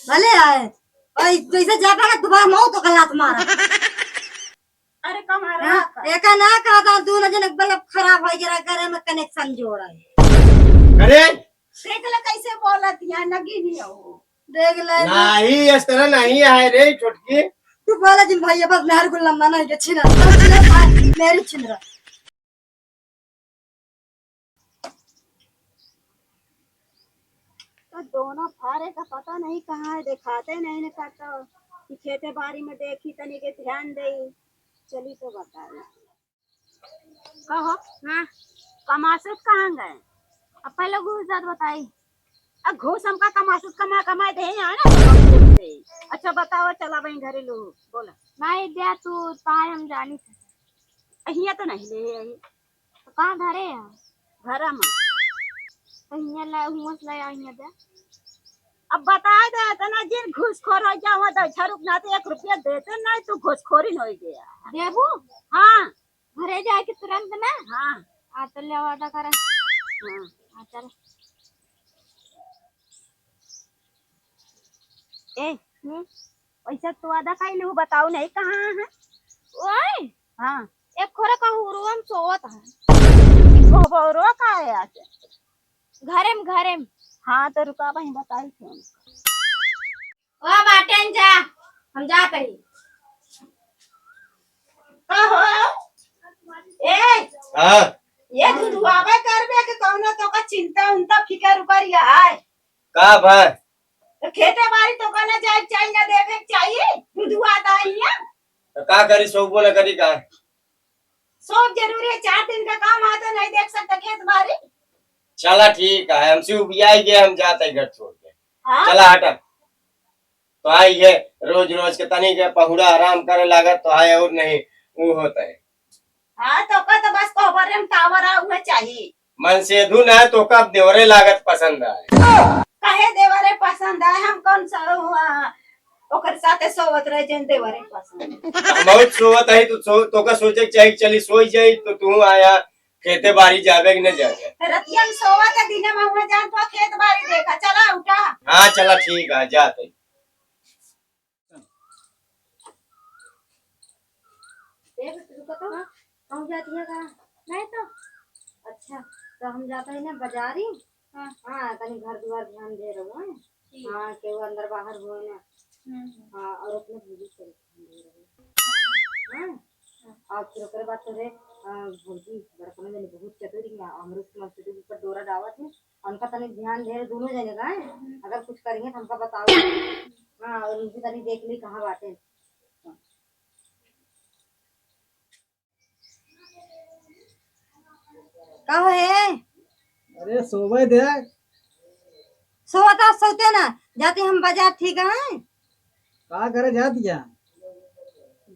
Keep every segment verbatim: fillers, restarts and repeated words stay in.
भले आए, और जैसे जाता ना, दोबारा मौत का लात मारा। अरे, कम आ रहा हाँ, था। एका ना कहा था, दोनों जन बल्ब खराब हो गया, घर में कनेक्शन जोड़ा है। अरे, देख ले कैसे बोलत है, नगीनी हो। देख ले। नहीं, इस तरह नहीं है रे छोटकी। तू बोला जिन भैया, बस मेहर को लंबा नहीं के छिना, छिना, मेरी छिनरा। तो दोनों फारे का पता नहीं कहाँ है, देखाते नहीं न करता कि खेते बारी में देखी तनी के ध्यान दे। चली तो बताई। कहो, हाँ, कमासुत कहाँ गए? अब पहले घूस जात बताई। अब घूस हमका कमासुत कमा कमा दे यहाँ ना, तो हम घूस दे। अच्छा बताओ, चला बहन घरे लो, बोला। नहीं दिया तू, ताए हम जानी थे। अहिया तो नहीं ले आई। तो कहाँ धरे है? घरा में। तो हियाँ ला, हुआं से ले आ, हियाँ दे। अब बताए दे, इतना जिन घूसखोर हो गया, वहाँ दो हजार रुपया तो एक रुपया देते नहीं, तू घूसखोरी हो गया। देबू? हाँ। घरे जाए के तुरंत ना? हाँ। आ तो ले वादा करा। हाँ। आ चल। ए, हम्म? पैसा तो आधा खाई लू, बताओ नहीं कहाँ है? ओए, हाँ। एक खोरे का हुरुआ में सोवत है। एक खोबौरो का है आज? घरे में, घरे में। हाँ, तो रुका, वहीं बताई थे। ओ बाटेन जा, हम जात हई। का हो? ए, हाँ। ये दुधुआवे करबे के कौनो तोका चिंता उंता फिकर उकर या है? का भाई? तो खेते बारी तोका ना जाए के चाहिए, ना देवे के चाहिए, दुधुआ दाइया। तो का करी, सोबो न करी का? सब जरूरी है, चार दिन का काम आता, नहीं देख सकता खेत बारी। चला ठीक है, हमसे उबियाई गया, हम जाते हैं घर छोड़ के। हाँ? चला हटा। तो आई है, रोज रोज के तनी के पहुड़ा आराम करे लागत, तो आए और नहीं, वो होता है। हाँ, तो का तो बस कोहबरे में टावर आ हुए चाहिए। मन से धुन है तो का देवरे लागत पसंद आए। काहे देवरे पसंद आए? हम कौन सा हुआ ओकर साथे सोवत रहे जन देवरे पसंद। हम बहुत सोवत है तो सो, तो का सोचे के चाहिए, चली सोई जाई तो तू आया खेते बारी जाबे कि न जाबे? रतिया में सोवा के दिने में हुआ जान तो खेत बारी देखा। चला उठा। हाँ चला ठीक है, जाते। ए बेटी, रुको तो। हाँ? कहूँ जाती है का? नहीं तो। अच्छा, तो हम जाते हैं ना बाजारी। हाँ। हाँ, तनी घर दुआर ध्यान दे रहो, हैं? ठीक। हाँ, केहू अंदर बाहर होए ना। हम्म। हाँ, और अपने भौजी के ध्यान दे रहो। हाँ। हाँ। और फिर ओकरे बाद तो रे, अ, भौजी बड़कना जनी बहुत चतुर ही है, अमरूद के मसूरी के ऊपर डोरा डावत है, उनका तनी ध्यान दे, दोनों जने का, हैं? हम्म। अगर कुछ करेंगे तो हमका बताओ। हाँ, और उनकी तनी देख ली कहाँ बाटे। का हो हे? अरे सोवे दे। सोवता सोते ना, जाते हम बाजार, ठीक है? का करे जात या?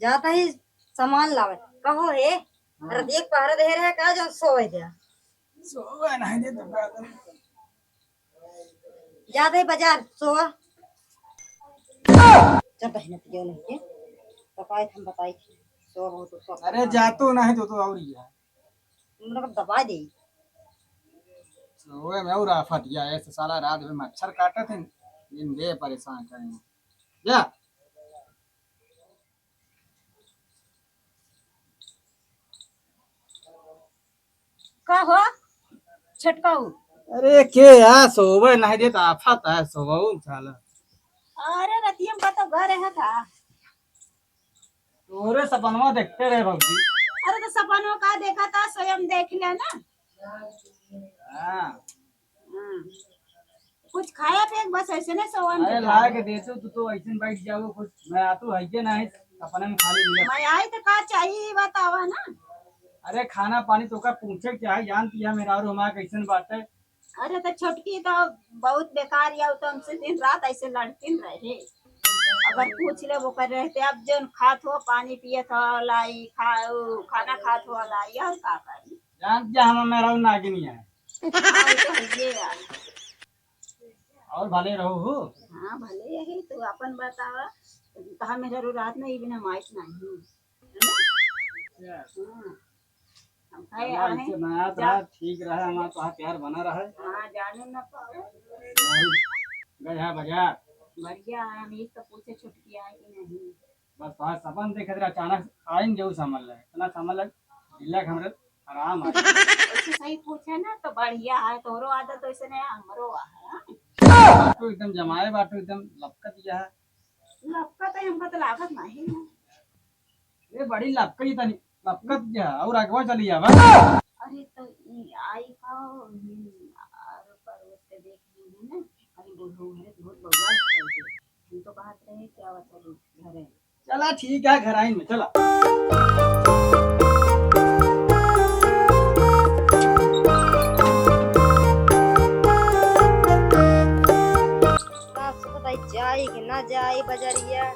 जाता ही सामान लावे। कहो हे, हाँ। अरे देख पहरा दे रहे का जो सोवे दे। सोवे नहीं दे तो का करे? जाते बाजार, सोवा। चल बहिन, तो जो नहीं के, तो पाए हम बताई थी, सोवा बहुत तो सोवा। अरे जा तो नहीं तो, तो और ही है। हमरा को दबा दे। सोवे में और आफत या है, ऐसे साला रात में मच्छर काटत है, दिन दे परेशान करें। जा। का हो छोटकाऊ? अरे के या सोवे नहीं देत, आफत है सोवऊ साला। अरे रतिया में का तो घर है था। तोरे सपनवा देखते रहे भौजी। अरे तो सपनवा का देखा था, स्वयं देख ले ना। हाँ। हाँ। कुछ खाया पिए के बस ऐसे ना सोवन अरे के ला के देतू, तू तो ऐसे बैठ जाओ, कुछ मैं आतू है के नहीं, सपने में खाली मिला। मैं आई तो का चाहिए, ये बतावा ना। अरे खाना पानी तो का पूछे के चाहे, जानती है मेरा और हमारा कैसन बात है। अरे तो छोटकी तो बहुत बेकार या, तो हमसे दिन रात ऐसे लड़ती रहे। अगर पूछ ले वो कर रहते, अब जौन खात हो, पानी पियत हो लाई, खा, उ, खाना खात हो लाई, और का करी? जानती है हम मेरा और नागिन है। हाँ, वो तो है यार। और भले रहो हो। हाँ, भले यही तो अपन बतावा। कहा मेरा रो रात में ये बिना माइक नहीं। है ना? अच्छा। हाँ। हम कहे हमार आए इसे बनात जा। रहा, ठीक रहा, हमार तोहार प्यार बना रहा। हाँ, जाने न पावे। गए हैं बाजार। बढ़िया है, हम एक तो पूछे छुटकी आए कि नहीं। बस आज सपन देखे तेरा अचानक आइन जो समझ ले, इतना समझ ले, दिल्ला के हमरे आराम आ गया। वैसे सही पूछे ना तो बढ़िया है, तोरो आदत वैसे नहीं, हमरो है। बाटू एकदम जमाए, बाटू एकदम लपकत गया है। लपकत है, हमका तो लागत नहीं है। ये बड़ी लपकई तनी, लपकत क्या? और अगवा चली जावा। अरे तो ई आई का, हम्म, आरो परोस के देख ली है ना, कहीं बुढ़ऊ है, बहुत बवाल कर दे। हम तो कहत रहे क्या बता दे घरे। चला ठीक है, घर आइन में, चला। सास को बताई जाई कि ना जाई बजरिया,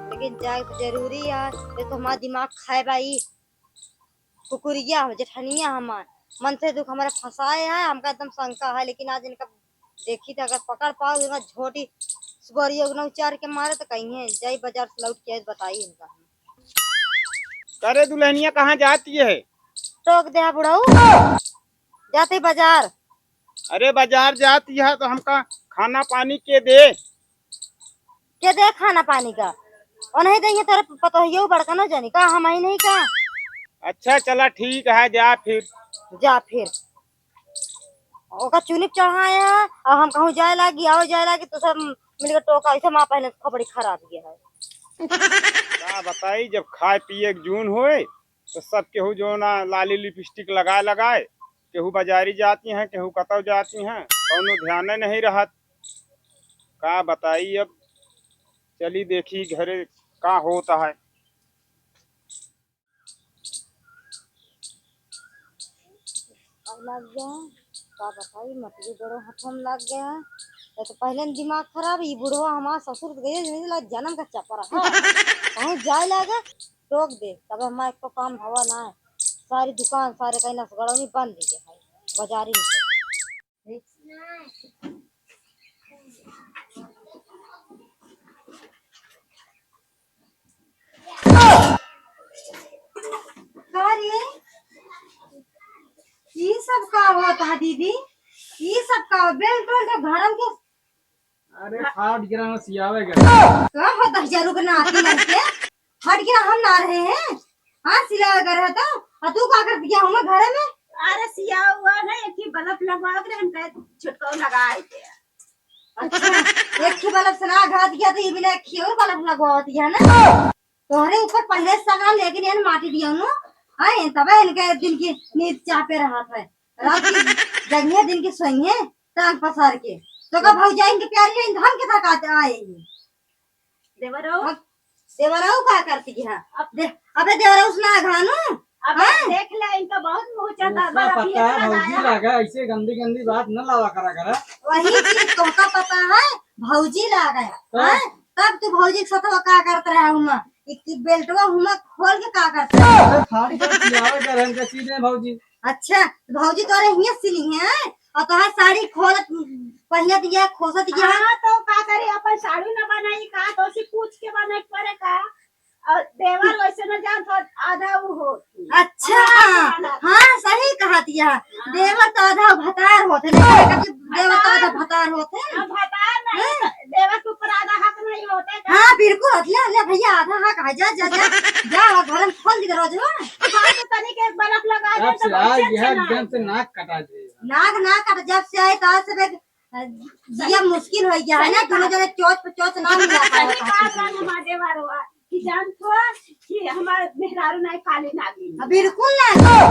लेकिन जाए तो जरूरी है। ये तो हमारा दिमाग खाए बा ई कुकुरिया हो, जेठनिया हमार। मन से दुख हमारे फंसाए है, हमका एकदम शंका है, लेकिन आज इनका देखी तो अगर पकड़ पाओ, इनका झोटी सुबरिया उगना उचार के मारे तो कहीं है, जाई बाजार से लौट के आई तो बताई इनका हम। करे दुल्हनिया कहाँ जाती है? टोक दे बुढ़ऊ, जाते बाजार। अरे बाजार जाती है तो हमका खाना पानी के दे। के दे खाना पानी का? और नहीं देंगे तेरे पतोहियो बड़का न जानी का, हम ही नहीं का। अच्छा चला ठीक है, जा फिर। जा फिर। ओका चुनिप चढ़ाए है और हम कहूँ जाए लागी, आओ जाए लागी तो सब मिलके टोका ऐसे माँ पहले खोपड़ी खराब गया है। का बताई, जब खाए पिए के जून होए तो सब केहू जो ना लाली लिपस्टिक लगाए लगाए, केहू बाजारी जाती हैं, केहू कतौ जाती हैं, कौनो ध्यान नहीं रहत। का बताई, अब चली देखी घरे का होता है। अब लग गया, का बताई, मटकी बड़ो हाथों में लग गया। ये तो पहले न दिमाग खराब, ये बुढ़वा हमारा ससुर तो गए नहीं ला, जन्म का चपरा है। कहूँ जाए लागे, टोक दे, तब हमारे को काम हवा ना है। सारी दुकान, सारे कहीं नसगड़ौनी बंद ही है, बाजारी में। का रे? ई सब का होत है दीदी? ई सब का हो? बेल्ट उल्ट घरम के अरे फाट गिरा ना सियावे गए। का हो दस हजार रुपये ना आती लड़के? हट गया हम ना रहे हैं। हाँ सिलावे गए रहे तो। और तू का कर दिया हमें घरे में? अरे सिया हुआ ना, एक ही बल्ब लगवा के हम कहे छुटकाऊ लगाए थे। अच्छा, एक ही बल्ब से ना घात गया तो ये बिना एक ही और बल्ब लगवा दिया ना। तोहरे ऊपर पहले सगा लेकिन एन माटी दिया नु। हाँ, एन तबे इनके दिन की नींद चाह पे रहा था। रात की जगिए, दिन की सोइए, टांग पसार के। तो का भौजाइन के प्यारी रही, हम के साथ आते आए हैं। देवरऊ? अब देवरऊ का करती है? अब दे-, अबे देवरऊ सुना घानू? अबे हाँ? देख ले, इनका बहुत मुँह चढ़ा, ओका बड़ा पता है, पियत भौजी लगाया। लागा, ऐसे गंदी गंदी बात न लावा करा करा। वही चीज तोहका पता है, भौजी लागा। तो? हाँ? तब तू भौजी के साथ का करत रहा हुआ? एक, एक बेल्टवा हुआ खोल के का करत रहा? अरे फाड़ के सियावे के रहन के सीधे भौजी। अच्छा, तो भौजी तोरे हियाँ सिली हैं, और तोहार साड़ी खोलत, पहिनत या खोसत या। हाँ, तो का करे, अपन साड़ी न बनाई का, तो उसे पूछ के बनाए के पड़े का? और देवर वैसे न जान तो आधा वो हो। अच्छा, हाँ, हाँ, हाँ। हाँ, सही कहा दिया। हाँ। देवर तो आधा भतार होते, नहीं, हाँ। कभी देवर तो आधा भतार। भतार होते। अब भतार नहीं, हैं? तो देवर के ऊपर आधा हक नहीं होते का? हाँ, बिल्कुल, हथले, हथले भैया, आधा हक है, जा, जा, जा, जा, और घर में खोल दी दरवाजा। हाँ, तो तनी के बल्ब लगा दे, तब तो से बहुत आज अच्छे यह ना एकदम है। से नाक कटा दे। नाक, नाक कट, जब से आए, तब से देख, जिया मुश्किल हो गया है ना, सही दोनों बात। जने चोच पे चोच ना मिला पाए सही बात है। हमारे देवर हुआ कि जान तो कि हमारे मेहरारू नहीं खाली नागिन। हाँ, बिल्कुल ना,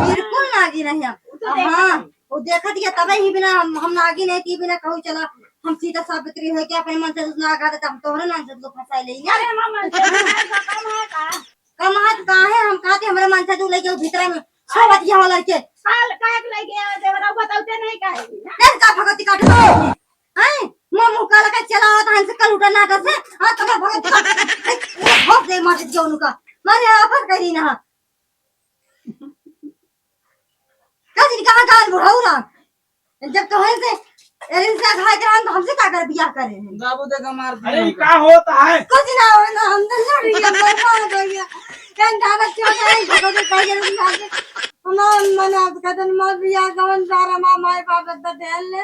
बिल्कुल नागिन नहीं हम। वो तो देखा हाँ, था। वो देखा दिया तबे ही बिना हम, हम नागिन है कि बिना कहूँ चला, हम सीता सावित्री हो क्या अपने मन से ना गा देता, हम तोहरे नाम से तो फंसा लेंगे। अरे हमारे मन से तो नहीं, तो कम है का? कम हाथ काहे हम कहते हमरे मन से तू लेके भीतर में सो बतिया वाला के। साल काहे के लेके आवे देवरा, बताते नहीं काहे? तेरे का भगवती काट हैं? मुँह मुँह काला के चला होता है, इनसे कल उठा ना कर से। हाँ, तो भगवती काट। बहुत दे मार दिया उनका। मारे आफत करी ना। का दिन कहाँ गाल बुढ़ाऊ रहा? जब तोहन से, एरिन से अघाय के रहन, तो हमसे का कर बियाह करे हैं? बाबू देखा मार दिया अरे, ये हमका। का होता है? कुछ ना हो ना, हम तो लड़ गया, बर्बाद हो गया। कहीं धारा चोट है, इसको तो कहीं जरूर ना दे। हमार मन अब कदन मार बियाह कवन सारा माँ, माई बाप इतना ध्यान ले।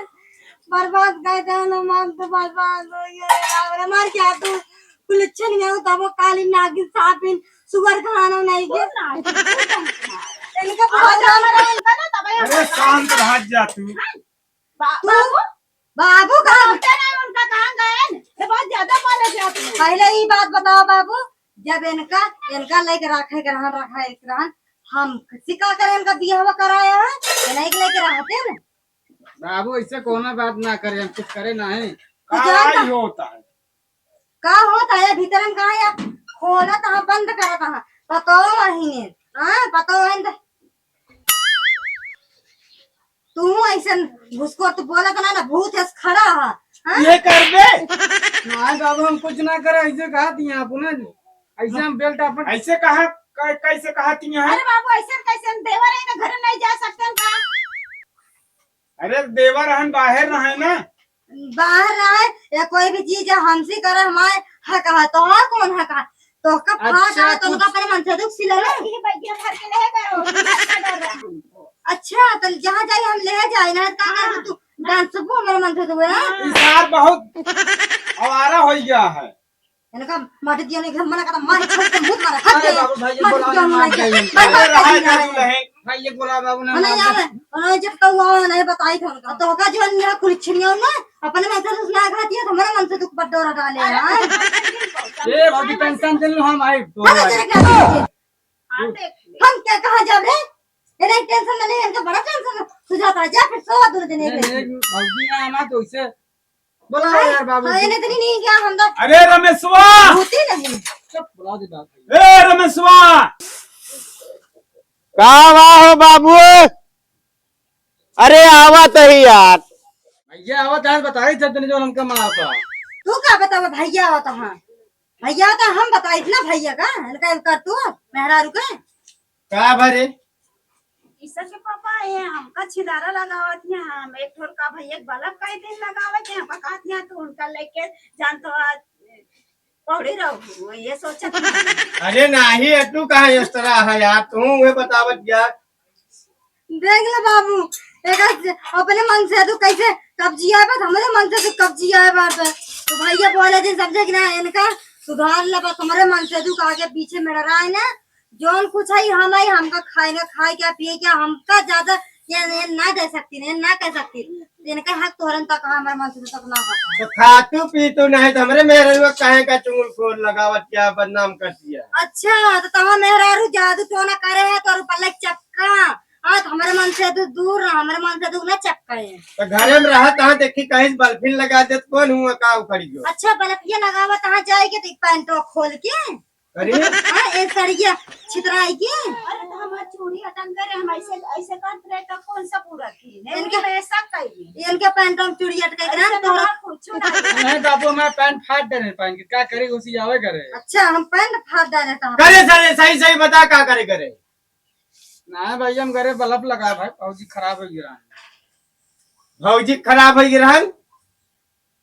बर्बाद कर देना, हम तो बर्बाद हो गए। बाप रे, मर जा तू। कुलच्छन में हो तब काली नागिन सापिन सुअर खाना नहीं के। इनका बहुत अरे शांत रह जा तू। बा-, तू बाबू? बाबू कहाँ? उनका कहाँ गए? ये बहुत ज्यादा बोले जाते हैं। पहले ही बात बताओ बाबू, जब इनका, इनका लेके रखे ग्रहण, रखा एक ग्रहण, हम किसी का करे इनका बियाह कराया है, तो नहीं लेके रहते ना। बाबू, ऐसे कोनो बात ना करे, हम कुछ करे ना है। तो का जान आई का? होता है? का होता है भीतर में, कहाँ या खोलत, हाँ, बंद करत, हाँ, पतो महीने, हाँ, पतो है। तू ऐसन घुसखोर, तू बोलत ना, ना भूत है, खड़ा है, हाँ? ये कर दे। नहीं बाबू, हम कुछ ना करे, ऐसे कहा दिया आपने, ऐसे हम बेल्ट अपन ऐसे कहा, कै-, कैसे कहा दिया है? अरे बाबू, ऐसे कैसे हम देवर है ना, घर नहीं जा सकते हैं का? अरे देवर रहन, बाहर रहे ना। बाहर रहे या कोई भी चीज है, हमसे करे, हमारे हक है, तोहार कौन हक है? तोहका फाट अच्छा, है, तो उनका कुछ अपने मन से दुख सिला ले। ये बैगिया भर के ले करो, कितना डर रहा है हमको। अच्छा, तो जहाँ जाए हम ले जाए ना, का हाँ। करबू तू? डांस सबको हमारे मन से दुख है। हाँ। इस बार बहुत आवारा हो गया है। इनका मार दिया नहीं, मना करता, मार छोड़ के मुंह मारा, हट अरे गया। बाबू, भाई, ये मार बोला दिया ना, उन्होंने। मार दिया। अरे, रहा है, भाई, ये बोला बाबू ने है ना मार यार, दिया। उन्होंने जब कहूँ, नहीं बताई था उनका। तो का जो है, कुल छिनिया ना, अपने मन से दुख ना घातिया, तो हमारा मन से दुख पर डोरा डाले हैं। ए, बाबू, टेंशन दे लो, हम आए, तो हम आए। तेरे क्या करेंगे? हम क्या, कहाँ जाब रे? ये नहीं, टेंशन ना ले, इनका बड़ा टेंशन है। तू जाता है, जा फिर सो दो दिन नहीं, एक नहीं, दिन। एक बाबू, यहाँ आना तो इसे बोला हाँ, यार बाबू। हाँ, इन्हें इतनी नहीं क्या हम तो अरे रमेशवा! होती नहीं। चुप, बुला दे बाबू। ए रमेशवा! का हुआ हो बाबू? अरे आवत ही यार। भैया आवत है, बताई जब तने जो हमका मारता। तू का बतावा भैया आवत है? भैया तो हम बताई ना भैया का, इनका कर तू मेहरारू के। का भरे? ईसा के पापा, ये हमका छिनारा लगावत हैं, हम एक ठोर का भैया के बल्ब कई दिन लगावत हैं, हमका कहत हैं, तू उनका लेके जान तो आज पौड़ी रहू, ये सोचत हैं। अरे नाही, तू कहाँ इस तरह है यार, तू उहे बतावत जा। देख ले बाबू, एकर से अपने मन से तू कैसे कब्जी आए बात, हमरे मन से तू कब्जी आए बात। तो भैया बोले दिन समझे कि ना, इनका सुधार ले बात, हमरे मन से तू आगे पीछे में डराए ना, जौन कुछ है हम है, हमका खाए ना, खाए क्या, पिए क्या, हमका ज्यादा ये, ये ना दे सकती, ये ना कह सकती। इनका हक तोहरन तक, हमारे मन से तक ना होता। तो खातू पीतू नहीं तो हमरे मेहररुआ काहे का चुंगल खोर लगावत क्या बदनाम कर दिया? अच्छा, तो तमा मेहरारू जादू टोना करे है, तोर पल्ले चपका। हाँ, तो हमरे मन से तू दूर रह, हमरे मन से तू ना चपका है। तो घरे में रहत हाँ, देखी कहीं से बल्फिन लगा देत, कौन हुआ का उखड़ गयो? अच्छा, बल्फिया लगावत हाँ, जाए के देख पैंटवा खोल के। अरे? हाँ, ए सड़िया छितराई के। अरे, तो हमार चूड़ी अटक गए, हम ऐसे, ऐसे करत रहे, तो कौन सा पूरा की? नहीं, इनके, मैं ऐसा कही। इनके पैंट में चूड़ी अटके के ऐसे ना, तोहरा ना कुछ ना। नहीं बाबू, मैं पैंट फाट डरे पहन के, का करी, उसी आवे करे। अच्छा, हम पैंट फाट डाले था। करे सारे, सही, सही बता, का करे, करे? ना भैया, हम घरे बल्ब लगा भाई, भौजी खराब हो गया। भौजी खराब हो गया रहन?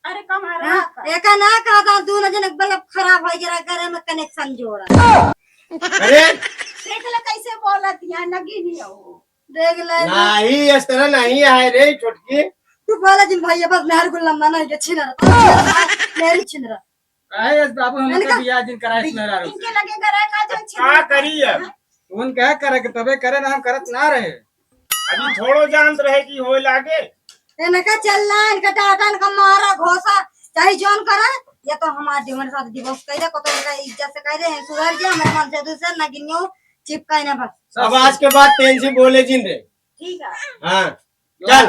अरे कमारा हाँ, का। एका ना कहा था, दोनों जने के बल्ब खराब हो गया, घरे में कनेक्शन जोड़ा। अरे देख ले कैसे बोलत है, नगिन है वो। देख ले ना। नहीं, इस तरह नहीं है रे छोटकी। तू बोला जिन भैया, बस मेहर को लंबा नहीं के छिन रहा, मेरी छिन रहा। काहे यस बाबू, हम इनका इनका बियाह जिन कराए इनके लगे गरा का जो का छिन करी अब? उन कहे करे के तबे करे ना, हम करत ना रहे। अभी थोड़ो जानत रहे कि होए लागे। इनका चलना, इनका डांटा, इनका मारा, घोसा, चाहे जौन करा, या तो हमार जीवन साथ डिवोर्स कर दे, को तो इनका इज्जत से कह दे, सुधर जा, हमारे मन से दूसर ना गिनियो, चिपकाए ना बस। अब आज के बाद टेंशन बोले जिन रे। ठीक है। हाँ, चल।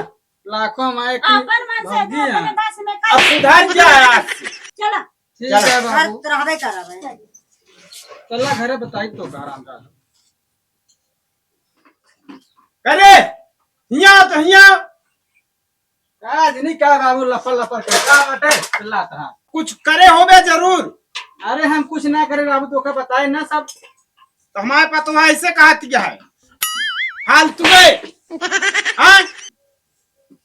लाखों माए की अपन मन से भौजी जो अपने हैं। बस में अब कर। सुधर जा। चला। ठीक चला। है घर बाबू। तो रहबे करब है। चला घरे बताई तो का आराम का। करे, हिया तो हिया। का जनी का बाबू लपर लपर कर, का बाटे? चिल्लात हा। कुछ करे होबे जरूर। अरे हम कुछ ना करे बाबू, तोका बताए ना सब। तो हमारे पतोहा ऐसे कहत है, फालतू है। हाँ?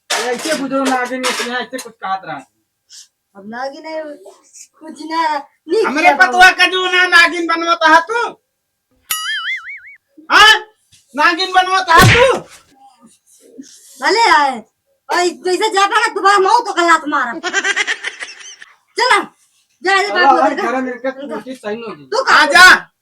ऐसे बुझो नागिन में यहाँ ऐसे कुछ कहत रहा। अब नागिन है, कुछ ना, नहीं हमरे किया बाबू। पतोहा का जो ना नागिन बनवत हा तू। हाँ? नागिन बनवत हा तू? भले आए। और जैसे जा पाना, तुम्हारा मौत का लात मारा। चला, जा, जा, चला, बात भाई, कर। घर में इनका कुर्सी सही नहीं होगी। तू कहाँ आजा।